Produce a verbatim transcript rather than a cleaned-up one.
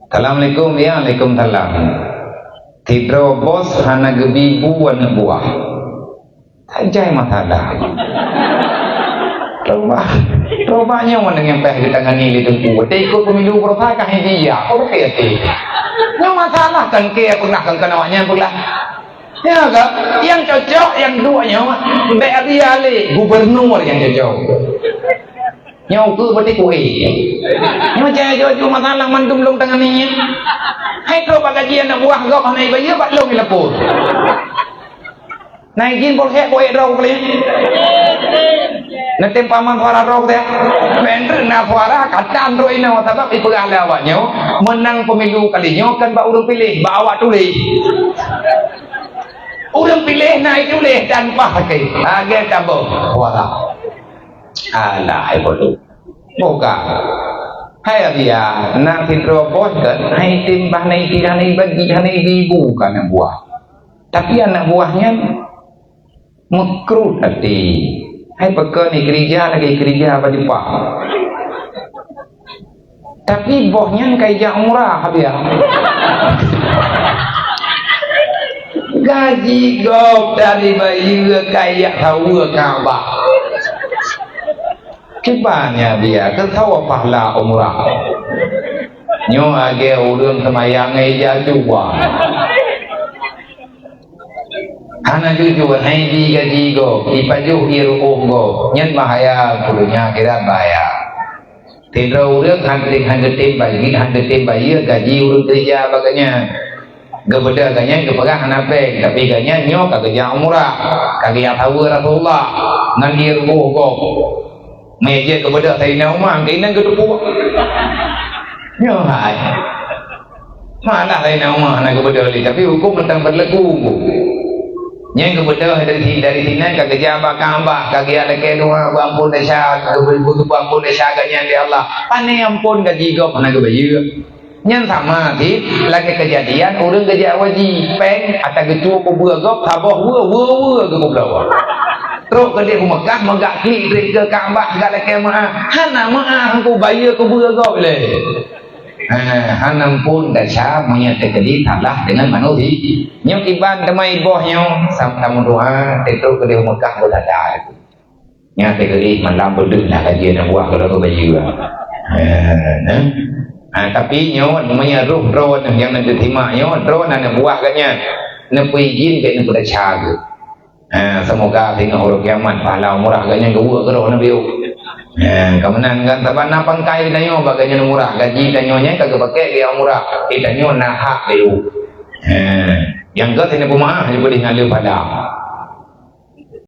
Assalamualaikum, ya, waalaikumsalam. Sidroe bos hana geubi bu aneuk buah. Tajai masalah. Coba, coba nyoe ngon nyang payah geutangani lé Teungku. Watèe ikot pemilu baroesa ka hai dia. Oh, oke, oke. Nyoe masalah kan ke pernah kan kena awak nyan pula. Ya kan? Yang cocok, yang dua nyoe, bèk dia lé gubernur yang cocok. Nyoe keu berarti kueh. Nyoe jai jauh-jauh masalah mandum lôn tangani. Hai trok bak gaji aneuk buah gob hana ibayeue bak lôn ileupot. Na izin polsek kueh droe kali. Neutem paman suara droe teh. Bèk treuk na suara katan droe inoe sabab ipeugah lé awak nyoe meunang pemilu kali nyoe kan bak ureueng piléh, bak awak tuléh. Ureueng piléh na ituléh dan pah sakét. Lagèe tabong suara. Alah, hai bodoh. Bukan. Hai Abia, na sidroe bos kan, hai timbah na isi hana ibagi, hana ibi bu keu aneuk buah. Tapi aneuk buah nyan meukrot até. Hai pakon ikeurija lagèe ikeurija bak jumpa. Tapi bos nyan ka ijak umrah, Abia. Gaji gob dari bayeue ka ijak saweue Ka'bah. Kiban nyan Abia, teusawa pahala umrah. Nyoe lagèe ureueng seumayang ngon ija cuba. Hana jujur, hai di gaji gob, ipajoh ié ru'oh gob. Nyan bahaya, keu donya akhirat bahaya. Sidroe ureueng han teutem, han teutem bayeue, han teutem bayeue gaji ureueng keurija bak gobnyan. Geubeudôh gobnyan geupeugah hana péng, tapi gobnyan nyoe ka geujak umrah, ka geujak saweue Rasulullah ngon ié ru'oh gob. Meujeuet geubeudôh Saidina Umar, keunan geuteupeue. Nyoe hai. Malah Saidina Umar hana geubeudôh lé, tapi huköm mantong beulaku. Nyan geubeudôh dari, dari sinan ka geujak bak Ka'bah, ka geujak lakèe doa, beuampôn desya, geubeuampôn desya gobnyan lé Allah. Pane ampôn gaji gob hana geubayeue. Nyan sama cit lagèe keujadian ureueng geujak haji, péng ata geucue peubeuet gob saboh weue, weue-weue geupeubloe. Trok keudéh u Mekah, meugak klik trép keu Ka'bah, gak lakèe meu'ah. Hana meu'ah, engko bayeue keu beue gob lé. Ha, hana ampôn desya meunyoe teukeudi salah deungon manusia. Nyoe kiban teuma iboh nyoe, sam-, sameudoa, trép keudéh u Mekah beudada. Nyan teukeudi malam beudeuh lah gaji aneuk buah kalau keu bayeue. Ha, nah. Ha, tapi nyoe meunyoe roh droeneuh nyang neuteurimong nyoe, droeneuh aneuk buah gobnyan neupeuizin bèk neupeudaca geuh. Ha, seumoga singoh uroe kiamat pahala umrah gobnyan geuweuek keu droeneuh biôh. Ha, ka meunan kan, sabab na pangkai tanyoe bak gobnyan umrah, gaji tanyoe nyan ka geupakèk keu umrah. Eh, tanyoe na hak biôh. Ha, nyang ka singoh peumeu'ah nyoe peudeh ngon lé pahala.